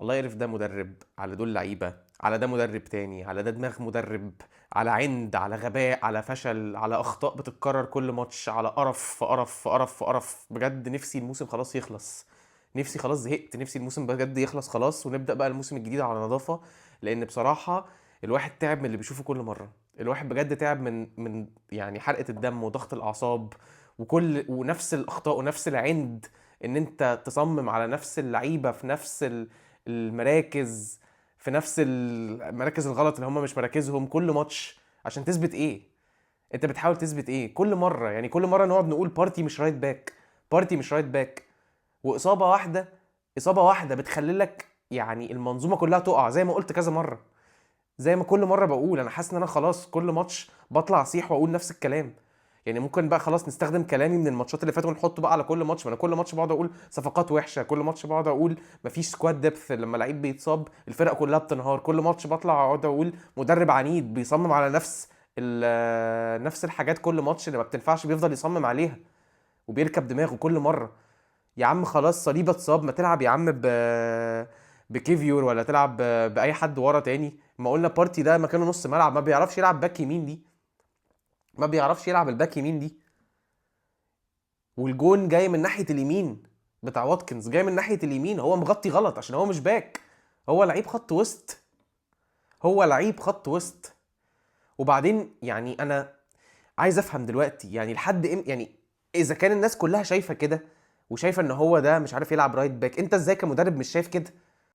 الله يقرف ده مدرب، على دول لعيبة، على ده مدرب تاني، على ده دماغ مدرب، على عند، على غباء، على فشل، على اخطاء بتتكرر كل ماتش، على قرف في قرف في قرف في قرف. بجد نفسي الموسم خلاص يخلص، نفسي خلاص زهقت، نفسي الموسم بجد يخلص خلاص ونبدأ بقى الموسم الجديد على نظافة، لان بصراحة الواحد تعب من اللي بيشوفه كل مرة. الواحد بجد تعب من يعني حرقة الدم وضغط الأعصاب وكل ونفس الأخطاء ونفس العند، إن أنت تصمم على نفس اللعيبة في نفس المراكز، في نفس المراكز الغلط اللي هم مش مراكزهم كل ماتش، عشان تثبت إيه؟ أنت بتحاول تثبت إيه؟ كل مرة يعني كل مرة نقعد نقول بارتي مش right back، بارتي مش right back، وإصابة واحدة، إصابة واحدة بتخلي لك يعني المنظومة كلها تقع، زي ما قلت كذا مرة، زي ما كل مرة بقول. انا حاسس ان انا خلاص كل ماتش بطلع اصيح واقول نفس الكلام، يعني ممكن بقى خلاص نستخدم كلامي من الماتشات اللي فاتت ونحطه بقى على كل ماتش. ما انا كل ماتش بقعد اقول صفقات وحشه، كل ماتش بقعد اقول مفيش squad depth، لما لعيب بيتصاب الفرقة كلها بتنهار، كل ماتش بطلع اقعد اقول مدرب عنيد بيصمم على نفس الحاجات كل ماتش اللي ما بتنفعش بيفضل يصمم عليها وبيركب دماغه كل مرة. يا عم خلاص صليبه اتصاب، ما تلعب يا عم بكيفيور ولا تلعب باي حد ورا تاني. ما قلنا بارتي ده مكانه نص ملعب، ما بيعرفش يلعب باك يمين دي، ما بيعرفش يلعب الباك يمين دي. والجون جاي من ناحية اليمين بتاع واتكنز، جاي من ناحية اليمين، هو مغطي غلط عشان هو مش باك، هو لعيب خط وسط، هو لعيب خط وسط. وبعدين يعني انا عايز افهم دلوقتي يعني لحد يعني اذا كان الناس كلها شايفه كده وشايفه ان هو ده مش عارف يلعب right back، انت ازاي كمدرب مش شايف كده؟